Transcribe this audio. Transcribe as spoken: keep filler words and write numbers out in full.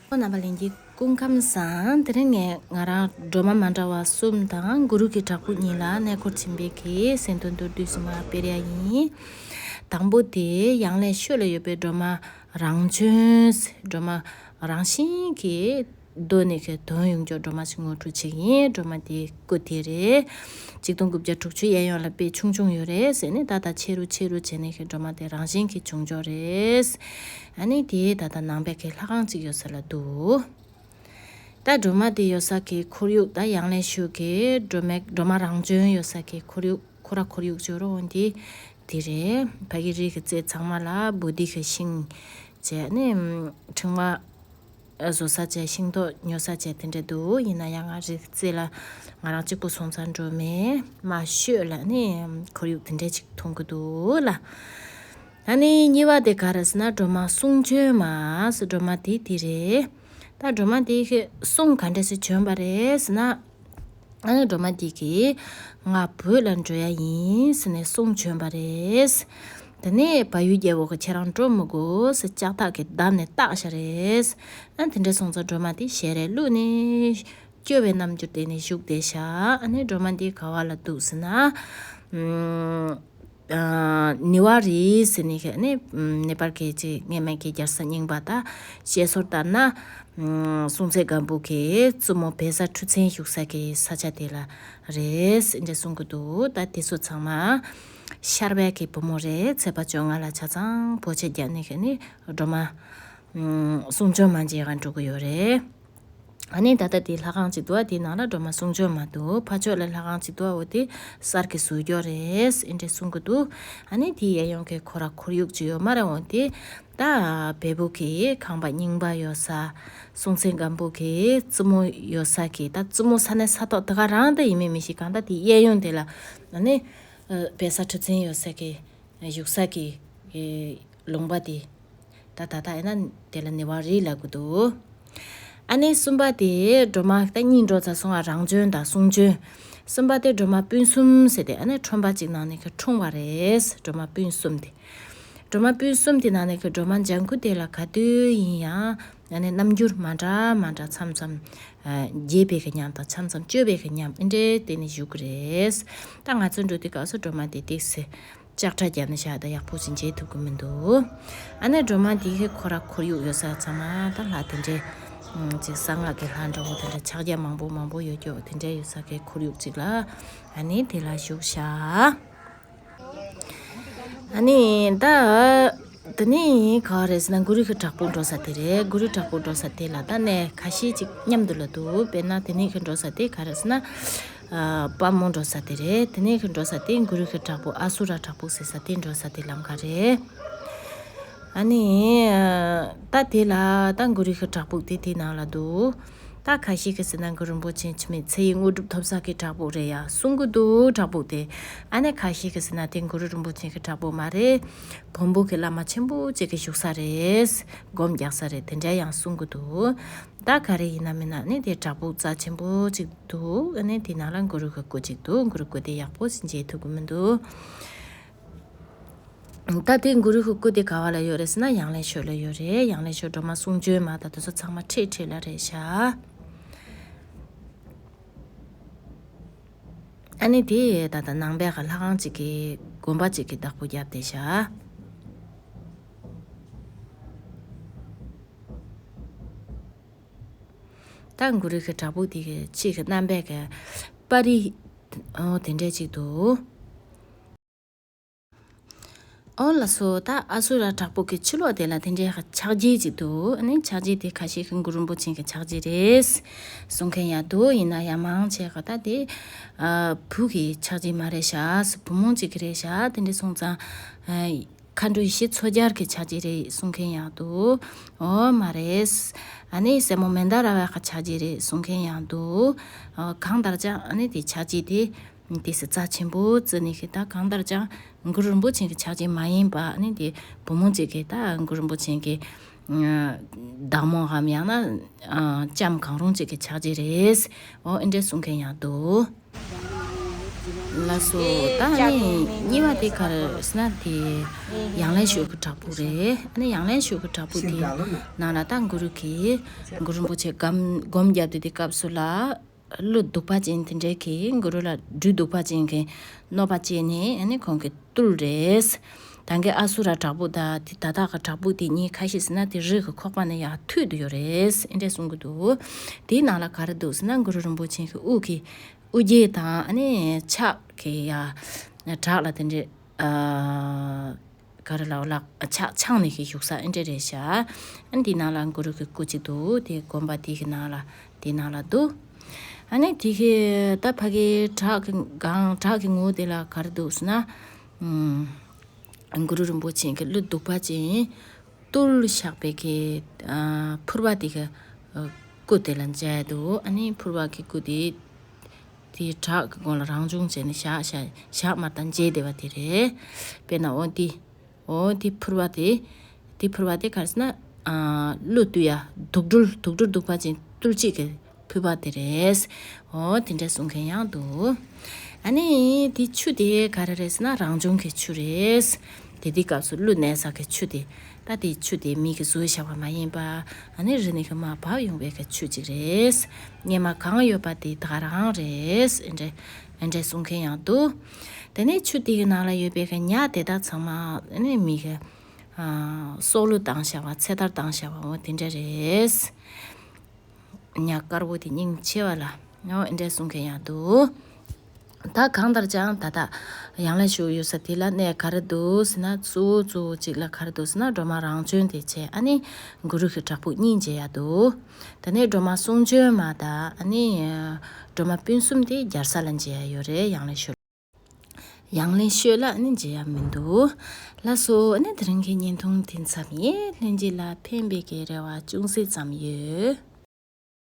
ཁོང་རྣམ་པ་ལྷན་རྒྱས་སྐུ་ཁམས་བཟང་། དེ་རིང་ངས་ང་རང་སྒྲོལ་མ་མ་འདྲ་བ་གསུམ་དང་གུ་རུ་གི་བྲག་ཕུག་གཉིས་ལ་གནས་སྐོར་ཕྱིན་པའི་གི་གཟེངས་བསྟོད་མདོར་བསྡུས་ཤིག་མར་སྤེལ་ཡ་ཡིན། དང་པོ་དེ་ཡང་ལེ་ཤོད་ལ་ཡོད་པའི་སྒྲོལ་མ་རང་བྱོན། སྒྲོལ་མ་རང་བཞིན་གྱིས་གདོད་ནས་ཀྱི་དོན་ཡོང་ཆོག་སྒྲོལ་མ་ཞིག་ངོ་སྤྲོད་བྱེད་ཀྱི་ཡིན། སྒྲོལ་མ་དེའི་སྐུ་དེ་རེད། ཆིག་སྟོང་དགུ་བརྒྱ་དྲུག་ཅུ་གཡས་གཡོན་ལ་དཔེ་ཆུང་ཆུང་ཡོད་རེད་ཟེར་ནས། ད་ལྟ་ཆེ་རུ་ཆེ་རུ་བྱས་ནས་ཀྱི་སྒྲོལ་མ་དེ་རང་བཞིན་གྱིས་བྱུང་ཆོག་རེད། ཨ་ནི་དེ་ད་ལྟ་ནང་པའི་གི་ལྷ་ཁང་ཅིག་ཡོད་ས་ལ་འདུག་ད་སྒྲོལ་མ་དེ་ཡོད་ས་གི་ཁོར་ཡུག་ད་ཡང་ལེ་ཤོད་གི་སྒྲོལ་མའི་སྒྲོལ་མ་རང་བྱོན་ཡོད་ས་གི་ཁོར་ཡུག་ཁོ་ར་ཁོར་ཡུག་ཅིག་ཡོད་རེད། འོ་དེ་དེ་རེད། ཕ་གི་རི་གི་རྩེ་ཚང་མ་ལ་བོ་དྷི་གི་ཤིང་བྱས་ནས་ཕྲེང་བ་བཟོ་ས་བྱས། ཤིང་ཏོག་ཉོ་ས་བྱས། དེ་འདྲ་འདུག་ཡིན་ན་ཡང་ང་རི་རྩེ་ལ་ང་རང་གཅིག་པུ་སོང་ཙང་འགྲོ་མེད། མ་ཤོད་ལ་ནི་ཁོར་ཡུག་དེ་འདྲ་ཅིག་མཐོང་གི་འདུག་ལ། ཨ་ནི་གཉིས་པ་དེ་ག་རེ་ཟེར་ན་སྒྲོལ་མ་གསུང་བྱོན་མ་ཟེར། སྒྲོལ་མ་དེ་དེ་རེད། ད་སྒྲོལ་མ་དེ་གི་གསུང་ག་འདྲ་ཞིག་བྱོན་པ་རེད་ཟེར་ན། ཨ་ནི་སྒྲོལ་མ་འདི་གིས་ང་བོད་ལ་འགྲོ་ཡ་ཡིན་ཟེར་ནས་གསུང་བྱོན་པ་རེད། དེ་ནས་བལ་ཡུལ་རྒྱལ་པོ་གིས་ཁྱེད་རང་འགྲོ་མི་དགོས་ཟེར་ལྕགས་ཐག་གིས་བརྡབས་ནས་བཏགས་བཞག་རེད། ཨ་དེ་འདྲ་སོང་ཙང་སྒྲོལ་མ་དེ་ཞལ་རས་བླུགས་ནས་སྐྱོ་བའི་རྣམ་འགྱུར་དེ་ནས་བཞུགས་བསྡད་བཞག་ཨ་ནི་སྒྲོལ་མ་འདི་ག་བ་ལ་འདུག་ཟེར་ན། ཨ་ནི་ཝ་རི་ཟེར་ནི་གི་ནི་ནེ་པཱལ་གྱི་ཅིག་སྔོན་མའི་གི་རྒྱལ་ས་རྙིང་པ། ད་བཤད་སྲོལ་ལྟར་ན། ཨ་སྲོང་བཙན་སྒམ་པོ་གི་བཙུན་མོ་བེ་ས་ཁྲི་བཙན་བཞུགས་ས་གི་ས་ཆ་དེ་ལ་རེད་ཟེར་འདྲ་གསུང་གི་འདུག་ད་དེ་ཚོ་ཚང་མ་ཤར་པའི་གི་བུ་མོ་རེད། ཚེས་པ་བཅོ་ལྔ་ལ་ཆ་ཚང་བོད་ཆས་རྒྱག་ནི་གི་ནི་སྒྲོལ་མ་ཨ་གསུང་བྱོན་མ་མཇལ་ག་འགྲོ་གི་ཡོད་རེད། ཨ་ནི་ད་ལྟ་དེ་ལྷ་ཁང་གཅིག་འདུག་ཨ་དེའི་ནང་ལ་སྒྲོལ་མ་གསུང་བྱོན་མ་འདུག་ཕར་ཕྱོགས་ལ་ལྷ་ཁང་གཅིག་འདུག་ཨ་འོ་དེ་གསར་གྱི་བཟོས་ཀྱོག་རེད་ཟེར་འདྲ་གསུང་གི་འདུག་ཨ་ནི་དེའི་གཡས་གཡོན་གྱི་ཁོ་ར་ཁོར་ཡུག་ཅིག་ཡོད་མ་རེད། འོ་དེ་ད་བལ་པོ་གི་ཁང་པ་རྙིང་པ་ཡོད་ས། སྲོང་བཙན་སྒམ་པོ་གི་བཙུན་མོ་ཡོད་ས་གི་ད་བཙུན་མོ་ས་གནས་ས་ཐོག་དེ་ག་རང་ད་ཡིན་མིན་མི་ཤེས། གང་ལྟར་དེའི་གཡས་གཡོན་དེ་ལ་ཨ་ནི་བེ་ས་ཁྲི་བཙན་ཡོད་ས་གི་བཞུགས་ས་གི་ལུང་པ་དེ། ད་ད་ལྟ་ཡིན་ན་དེ་ལ་ནི་ཝ་རི་ལབ་གི་འདུག་ཨ་ནི་གསུམ་པ་དེ་སྒྲོལ་མ་ད་གཉིས་འགྲོ་ཚར་སོང་ང་། རང་བྱོན་དང་གསུང་བྱོན། གསུམ་པ་དེ་སྒྲོལ་མ་སྤུན་གསུམ་ཟེར་ཏེ་ཨ་ནི་ཁྲོམ་པ་གཅིག་ནང་ནས་ཁ་འཁྲུངས་པ་རེད། སྒྲོལ་མ་སྤུན་གསུམ་དེ། སྒྲོལ་མ་སྤུན་གསུམ་དེ་ནང་ནས་ཁ་སྒྲོལ་མ་ལྗང་ཁུ་དེ་ལ་ག་དུས་ཡིན་ཡང་ཨ་ནི་རྣམ་འགྱུར་མ་འདྲ་མ་འདྲ་མཚམས་མཚམས་ཨ་དགྱེས་པའི་གི་ཉམས་དང་མཚམས་མཚམས་སྐྱོ་བའི་གི་ཉམས་འདི་འདྲའི་སྟེང་ནས་བཞུགས་ཀྱི་རེད། ད་ང་ཚོ་འགྲོ་དུས་སྐབས་སུ་སྒྲོལ་མ་དེ་ཏིག་སེ་ལྕགས་ཁྲ་བརྒྱབ་ནས་བཞག་ད་ཡག་པོ་ཞིག་མཇལ་ཐུབ་ཀྱི་མི་འདུག་ཨ་ནི་སྒྲོལ་མ་དེ་གི་ཁོ་ར་ཁོར་ཡུག་ཡོད་ས་ཚང་མ་ད་ལྷ་དེ་འདྲའི་ཨ་ཅིག་གསང་སྔགས་ཀྱི་ལྷ་འདྲ་བོ་དེ་འདྲ་ཕྱག་རྒྱ་མང་པོ་མང་པོ་ཡོད་ཀྱོག་དེ་འདྲའི་ཡོད་ས་གི་ཁོར་ཡུག་ཅིག་ལ་ཨ་ནི་དེ་ལ་བཞུགས་ཤག་ཨ་ནི་ད་དེ་ནས་ག་རེ་ཟེར་ན་གུ་རུ་གི་བྲག་ཕུག་འགྲོ་ས་དེ་རེད། གུ་རུ་བྲག་ཕུག་འགྲོ་ས་དེ་ལ་ད་གནས་ཁ་ཤས་ཅིག་མཉམ་དུ་ལ་འདུག་དཔེར་ན་དེ་ནས་གི་འགྲོ་ས་དེ་ག་རེ་ཟེར་ན་ཨ་དཔལ་མོ་འགྲོ་ས་དེ་རེད། དེ་ནས་གི་འགྲོ་ས་དེ་གུ་རུ་གི་བྲག་ཕུག་ཨ་སུ་ར་བྲག་ཕུག་ཟེར་ས་དེ་འགྲོ་ས་དེ་ལམ་ཁ་རེད། ཨ་ནི་ད་དེ་ལ་ད་གུ་རུ་གི་བྲག་ཕུག་དེ་དེ་ནང་ལ་འདུག་ད་ཁ་ཤས་ཀྱིས་ཟེར་ན་གུ་རུ་རིན་པོ་ཆེ་འཆི་མེད་ཚེ་ཡི་དངོས་གྲུབ་ཐོབ་ས་གི་བྲག་ཕུག་རེད་ཡ་གསུང་གི་འདུག་བྲག་ཕུག་དེ། ཨ་ནི་ཁ་ཤས་ཀྱིས་ཟེར་ན་དེ་གུ་རུ་རིན་པོ་ཆེ་གི་བྲག་ཕུག་མ་རེད། བོན་པོ་གི་བླ་མ་ཆེན་པོ་ཅིག་གི་བཞུགས་ས་རེད། སྒོམ་རྒྱག་ས་རེད། དེ་འདྲ་ཡང་གསུང་གི་འདུག་ད་ག་རེ་ཡིན་ན་མིན་ན་ནི་དེ་བྲག་ཕུག་རྩ་ཆེན་པོ་ཅིག་འདུག་ཨ་ནི་དེ་ནང་ལ་གུ་རུ་གི་སྐུ་ཅིག་འདུག་གུ་རུ་སྐུ་དེ་ཡག་པོ་ཞིག་མཇལ་ཐུབ་ཀྱི་མི་འདུག་ད་དེ་གུ་རུ་གི་སྐུ་དེ་ག་བ་ལ་ཡོད་རེད་ཟེར་ན་ཡང་ལེ་ཤོད་ལ་ཡོད་རེད། ཡང་ལེ་ཤོད་སྒྲོལ་མ་གསུང་བྱོན་མ་ད་དེ་ཚོ་ཚང་མ་འཁྲིས་འཁྲིས་ལ་རེད་ཤག་ཨ་ནི་དེ་ད་ལྟ་ནང་པའི་གི་ལྷ་ཁང་གཅིག་གི་དགོན་པ་གཅིག་གི་བདག་པོ་བརྒྱབ་བསྡད་ཤག་ད་གུ་རུ་གི་བྲག་ཕུག་དེ་གི་ཕྱི་གི་རྣམ་པའི་གི་པར་རིས་ཨོ་དེ་འདྲས་ཅིག་འདུག་ཨོ་ལགས་སོ། ད་ཨ་སུ་ར་བྲག་ཕུག་གི་ཕྱི་ལོགས་དེ་ལ་དེ་འདྲའི་ཕྱག་རྗེས་ཅིག་འདུག་ཨ་ནི་ཕྱག་རྗེས་དེ་ཁ་ཤས་ཀྱིས་གུ་རུ་རིན་པོ་ཆེ་གི་ཕྱག་རྗེས་རེད་གསུང་མཁན་ཡང་འདུག་ཡིན་ན་ཡང་མང་ཆེ་ག་ད་དེ་ཨ་བུ་གི་ཕྱག་རྗེས་མ་རེད་ཤག་བུ་མོ་ཅིག་གི་རེད་ཤག་དེ་འདྲ་སོང་ཙང་ཨ་མཁའ་འགྲོ་ཡེ་ཤེས་མཚོ་རྒྱལ་གྱི་ཕྱག་རྗེས་རེད་གསུང་མཁན་ཡང་འདུག་ཨོ་མ་རེད། ཨ་ནི་སྲས་མོ་མནྡ་ར་བ་གི་ཕྱག་རྗེས་རེད་གསུང་མཁན་ཡང་འདུག་ཨ་གང་ལྟར་ཀྱང་ཨ་ནི་དེ་ཕྱག་རྗེས་དེ། དེ་སྲིད་རྩ་ཆེན་པོ་བརྩི་ནས་ཤིག་ད་གང་ལྟར་ཀྱང་གུ་རུ་རིན་པོ་ཆེ་གི་ཕྱག་རྗེས་མ་ཡིན་པ་ནི་དེ་བུ་མོ་གཅིག་གི་ད་གུ་རུ་རིན་པོ་ཆེ་གི་བདག་མོའམ་ཡང་ན་ལྕམ་གང་རུང་གཅིག་གི་ཕྱག་རྗེས་རེད། འོ་ཨེ་འདྲས་གསུང་མཁན་ཡང་འདུག་ལགས་སོ། ད་ནི་གཉིས་པ་དེ་ག་རེ་ཟེར་ན་དེ་ཡང་ལེན་ཞུ་གི་བྲག་ཕུག་རེད། ཨ་ནི་ཡང་ལེན་ཞུ་གི་བྲག་ཕུག་དེ་ནང་ལ་ད་གུ་རུ་གི་གུ་རུ་རིན་པོ་ཆེ་སྒོམ་སྒོམ་བརྒྱབ་དེ་དེ་སྐབས་སུ་ལ། ཀླུ་གདུག་པ་ཅན་དེ་འདྲས་ཀྱིས་གུ་རུ་ལ་སྦྲུལ་གདུག་པ་ཅན་གྱིས་གནོད་པ་བྱས་ནས་ཨ་ནི་ཁོང་གིས་བཏུལ་རེད། ད་གིན་ཨ་སུ་ར་བྲག་ཕུག་དང་དེ་ད་ལྟ་གི་བྲག་ཕུག་དེ་གཉིས་ཁ་ཤས་ཟེར་ན་དེ་རི་གི་ཁོག་པ་ནས་ཡར་མཐུད་དུ་ཡོད་རེད། ཨེ་འདྲས་གསུང་གི་འདུག་དེའི་ནང་ལ་ག་རེ་འདུག་ཟེར་ན་གུ་རུ་རིན་པོ་ཆེ་གི་དབུ་གི་དབུ་རྒྱན་དང་ཨ་ནི་ཕྱག་གི་ཡ་བྲག་ལ་དེ་འདྲས། ག་རེ་ལབ་ལགས། ཕྱག་འཆང་ནས་ཀྱི་བཞུགས་ས་ཨེ་འདྲས་རེད་ཤག་ཨ་འདི་ནང་ལ་གུ་རུ་གི་སྐུ་གཅིག་འདུག་དེ་དགོན་པ་དེ་གི་ནང་ལ་དེ་ནང་ལ་འདུག་ཨ་ནི་དེ་གི་ད་ཕ་གི་བྲག་གི་སྒང་བྲག་གི་ངོས་དེ་ལ་ག་རེ་འདུག་ཟེར་ན། ཨུམ། གུ་རུ་རིན་པོ་ཆེ་གི་ཀླུ་གདུག་པ་ཅན་བཏུལ་བཞག་པའི་གི་ཨ་ཕུར་པ་དེ་གི་ཨ་སྐུ་དེ་ལ་མཇལ་འདུག་ཨ་ནི་ཕུར་པ་གི་སྐུ་དེ་དེའི་བྲག་གི་སྒང་ལ་རང་བྱུང་བྱས་ནས་བཞག་བཞག་བཞག་མ་དང་མཇལ་བསྡད་པ་དེ་རེད། དཔེར་ན་འོ་འདི། འོ་འདི་ཕུར་པ་དེ། འདི་ཕུར་པ་དེ་ག་རེ་ཟེར་ན། ཨ་ཀླུ་བཏུལ་ཡ་དུག་སྦྲུལ་དུག་སྦྲུལ་གདུག་པ་ཅན་བཏུལ་བྱེད་ཀྱི་ཕུར་པ་དེ་རེད། འོ་དེ་འདྲ་གསུང་མཁན་ཡང་འདུག་ཨ་ནི་དེ་ཆུ་དེ་ག་རེ་རེད་ཟེར་ན་རང་བྱུང་གི་ཆུ་རེད། དེ་དུས་སྐབས་སུ་ཀླུ་གནས་ས་གི་ཆུ་དེ། ད་དེ་ཆུ་དེ་མི་གིས་བཟོས་བཞག་པ་མ་ཡིན་པ། ཨ་ནི་རི་ནས་གི་མར་བབས་ཡོང་བའི་གི་ཆུ་ཅིག་རེད། སྔོན་མ་གང་ཡོད་པ་དེ་ད་ག་རང་རེད། ཨེ་འདྲ་ཨེ་འདྲ་གསུང་མཁན་ཡང་འདུག་དེ་ནས་ཆུ་དེ་གི་ནང་ལ་ཡོད་པའི་གི་ཉ་དེ་དག་ཚང་མ་ཨ་ནི་མི་གི་ཨ་སྲོག་བླུ་བཏང་བཞག་པ་ཚེ་ཐར་བཏང་བཞག་པ་འོ་དེ་འདྲ་རེད། ཉ་དཀར་པོ་དེ་སྙིང་རྗེ་བ་ལ་ཨོ་ཨེ་འདྲ་གསུང་མཁན་ཡང་འདུག་ད་གང་ལྟར་ཀྱང་ད་ལྟ་ཡང་ལེན་ཞུ་ཡོད་ས་དེ་ལ་གནས་ག་རེ་འདུག་ཟེར་ན་གཙོ་བོ་གཙོ་བོ་གཅིག་ལ་ག་རེ་འདུག་ཟེར་ན་སྒྲོལ་མ་རང་བྱོན་དེ་བྱས་ཨ་ནི་གུ་རུ་གི་བྲག་ཕུག་གཉིས་མཇལ་ཡ་འདུག་ད་ནི་སྒྲོལ་མ་གསུང་བྱོན་མ་དང་ཨ་ནི་སྒྲོལ་མ་སྤུན་གསུམ་དེ་རྒྱལ་ས་ལ་མཇལ་ཡ་ཡོད་རེད། ཡང་ལེན་ཞུ་ཡང་ལེན་ཤོད་ལ་ནི་མཇལ་ཡ་མི་འདུག་ལགས་སོ། ཨ་ནི་དེ་རིང་གི་བརྙན་ཐུང་དེ་མཚམས་ཡིན། ལྷན་རྒྱས་ལ་ཕན་པའི་གི་རེ་བ་ཅུང་ཟད་ཙམ་ཡོད།